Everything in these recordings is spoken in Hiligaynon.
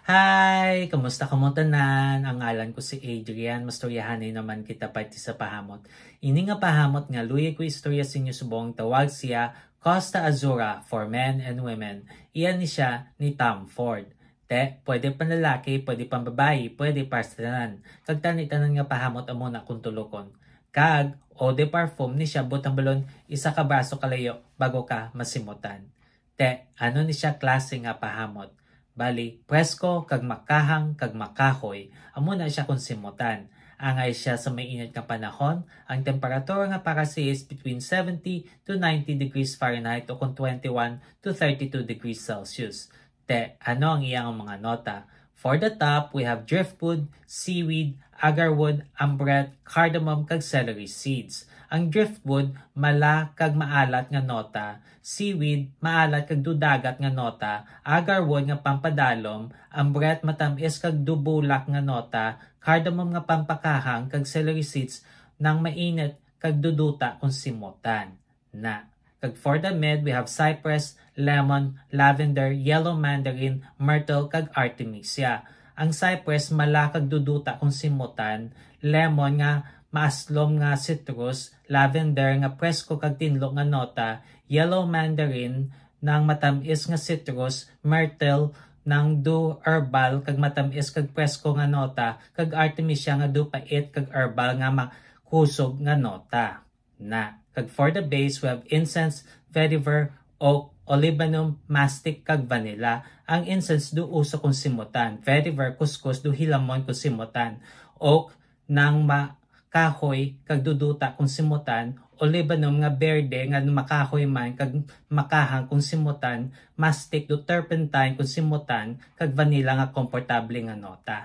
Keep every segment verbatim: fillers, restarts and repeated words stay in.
Hi! Kamusta kamo tanan? Ang ngalan ko si Adrian. Mastoryahanay naman kita parte sa pahamot. Ini nga pahamot nga luyag ko istorya sa inyo subong tawag siya Costa Azura for men and women. Iya ni siya ni Tom Ford. Te, pwede panlalaki, pwede pambabayi, pwede para sa tanan. Kag tani tanan nga pahamot amo na kung tulukon. Kag eau de parfum ni siya, butang balon isa ka braso kalayo bago ka masimutan. Te, ano ni siya klase nga pahamot? Bali, presko kag makahang kag makahoy, amo na siya kung simutan. Angay siya sa mainit nga panahon, ang temperatura nga para siya is between seventy to ninety degrees Fahrenheit o kung twenty-one to thirty-two degrees Celsius. Te, ano ang iyang mga nota? For the top, we have driftwood, seaweed, agarwood, ambrette, cardamom, kag celery seeds. Ang driftwood, mala kag maalat nga nota. Seaweed, maalat kag dudagat nga nota. Agarwood nga pampadalom. Ambrette, matamis kag dubulak nga nota. Cardamom nga pampakahang kag celery seeds nang mainit kag duduta kung simutan na. Kag for the mid, we have cypress, lemon, lavender, yellow mandarin, myrtle, kag artemisia. Ang cypress, mala kag duduta kung simutan, lemon nga maaslom nga citrus, lavender nga presko kag tinlo nga nota, yellow mandarin nang matamis nga citrus, myrtle nang do herbal kag matamis kag presko nga nota, kag artemisia nga do pait kag herbal nga makusog nga nota. Na. Kag for the base, we have incense, vetiver, oak, olibanum, mastic, kag vanilla. Ang incense do uso kung simutan. Vetiver, kuskus, do hilamon kung simutan. Oak, nang ma kahoy kag duduta kung simutan, olibanum nga berde nga makahoy man kag makahang kung simutan, mastic do turpentine kung simutan, kag vanilla nga komportable nga nota.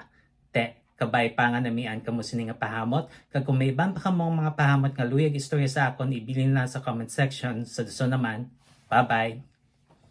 Te, kabay pa nga namian kamo sini nga pahamot, kag kung may iban pa kamong mga pahamot nga luyag istorya sa akon, ibilin lang sa comment section. Sa dason naman, bye-bye!